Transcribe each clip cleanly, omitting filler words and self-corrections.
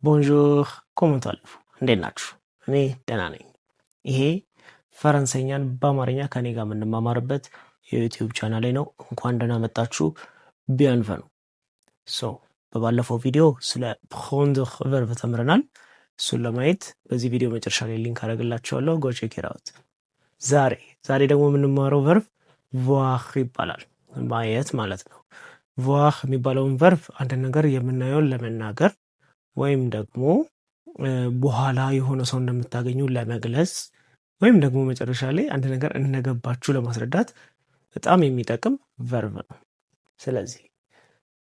Bonjour, comment allez-vous? እንዴት ናችሁ? እኔ ደህና ነኝ። ይሄ ፈረንሳይኛን በአማርኛ ከኔ ጋር የምንማማርበት የ YouTube ቻናሌ ነው። እንኳን ደህና መጣችሁ። Bienvenue። So በባለፈው ቪዲዮ ስለ prendre verb ተምረናል። እሱን ለማየት በዚህ ቪዲዮ መጨረሻ ላይ link አደርግላችኋለሁ። Go check it out። ዛሬ ደግሞ የምንማረው verb voir ይባላል። ማየት ማለት ነው። Voir የሚባለውን verb አንድ ነገር የምናየውን ለመናገር ወይም ደግሞ በኋላ የሆነ ሰው እንደምታገኙ ለመግለጽ ወይም ደግሞ መጨረሻ ላይ አንድ ነገር እንደገባችሁ ለማስረዳት በጣም የሚጠቅም verb ነው። ስለዚህ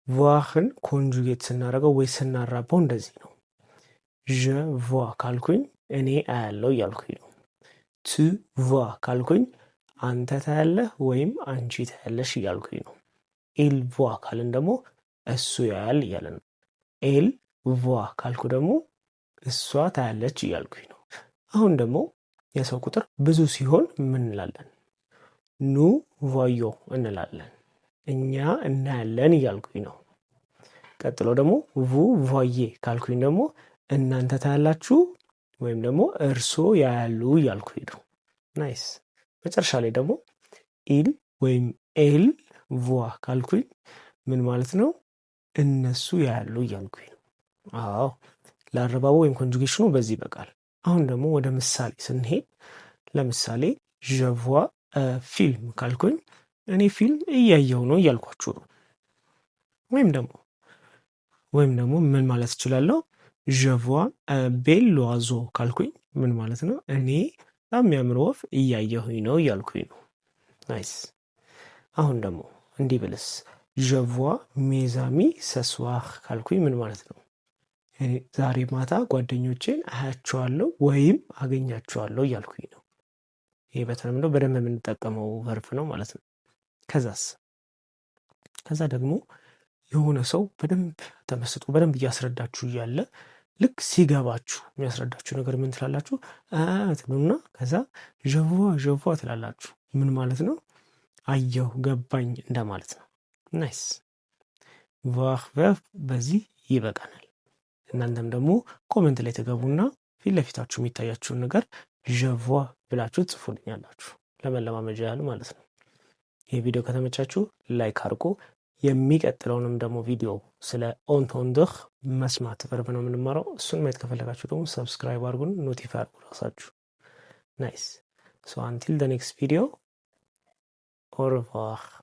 voir ን conjugate ስናደርገው ወይ ስናራባው እንደዚህ ነው። Je vois ካልኩኝ እኔ አያለው እያልኩኝ ነው። Tu vois ካልኩኝ አንተ ታያለህ ወይም አንቺ ታያለሽ እያልኩኝ ነው። Il voit ካልን ደግሞ እሱ ያያል እያለ ነው። Elle voit ካልኩ ደግሞ እሷ ታያለች እያልኩኝ ነው። አሁን ደግሞ የሰው ቁጥር ብዙ ሲሆን ምን እንላለን? Nous voyons እንላለን። እኛ እናያለን እያልኩኝ ነው። ቀጥሎ ደግሞ vous voyez ካልኩኝ ደግሞ እናንተ ታያላችሁ ወይም ደግሞ እርሶ ያያሉ እያልኩኝ ነው። Nice። መጨረሻ ላይ ደግሞ ils ወይም elles voient ካልኩኝ ምን ማለት ነው? እነሱ ያያሉ እያልኩኝ ነው። አዎ፣ ለአረባቡ ወይም conjugation ኑ በዚህ ይበቃል። አሁን ደግሞ ወደ ምሳሌ ስንሄድ፣ ለምሳሌ je vois film ካልኩኝ እኔ ፊልም እያየሁ ነው እያልኳችሁ ነው። ወይም ደግሞ ምን ማለት እችላለሁ? Je vois bel oiseau ካልኩኝ ምን ማለት ነው? እኔ በጣም የሚያምር ወፍ እያየሁኝ ነው እያልኩኝ ነው። Nice። አሁን ደግሞ እንዲህ ብልስ? Je vois mes amis ce soir ካልኩኝ ምን ማለት ነው? ዛሬ ማታ ጓደኞቼን አያቸዋለሁ ወይም አገኛቸዋለሁ እያልኩኝ ነው። ይሄ በተለምዶ በደንብ የምንጠቀመው verb ነው ማለት ነው። ከዛስ? ከዛ ደግሞ የሆነ ሰው በደንብ ተመስጦ በደንብ እያስረዳችሁ እያለ ልክ ሲገባችሁ የሚያስረዳችሁ ነገር ምን ትላላችሁ? ትሉና ከዛ je vois, je vois ትላላችሁ። ምን ማለት ነው? አየሁ፣ ገባኝ እንደማለት ነው። Nice። Voir verb በዚህ ይበቃናል። እናንተም ደግሞ comment ላይ ትገቡና ፊት ለፊታችሁ የሚታያችሁን ነገር je vois ብላችሁ ትጽፉልኛላችሁ፣ ለመለማመጃ ያህል ማለት ነው። ይህ ቪዲዮ ከተመቻችሁ like አድርጉ። የሚቀጥለውንም ደግሞ ቪዲዮ ስለ entendre መስማት verb ነው የምንማረው። እሱን ማየት ከፈለጋችሁ ደግሞ subscribe አድርጉን፣ notify አድርጉ ራሳችሁ። Nice። So until the next video, au revoir.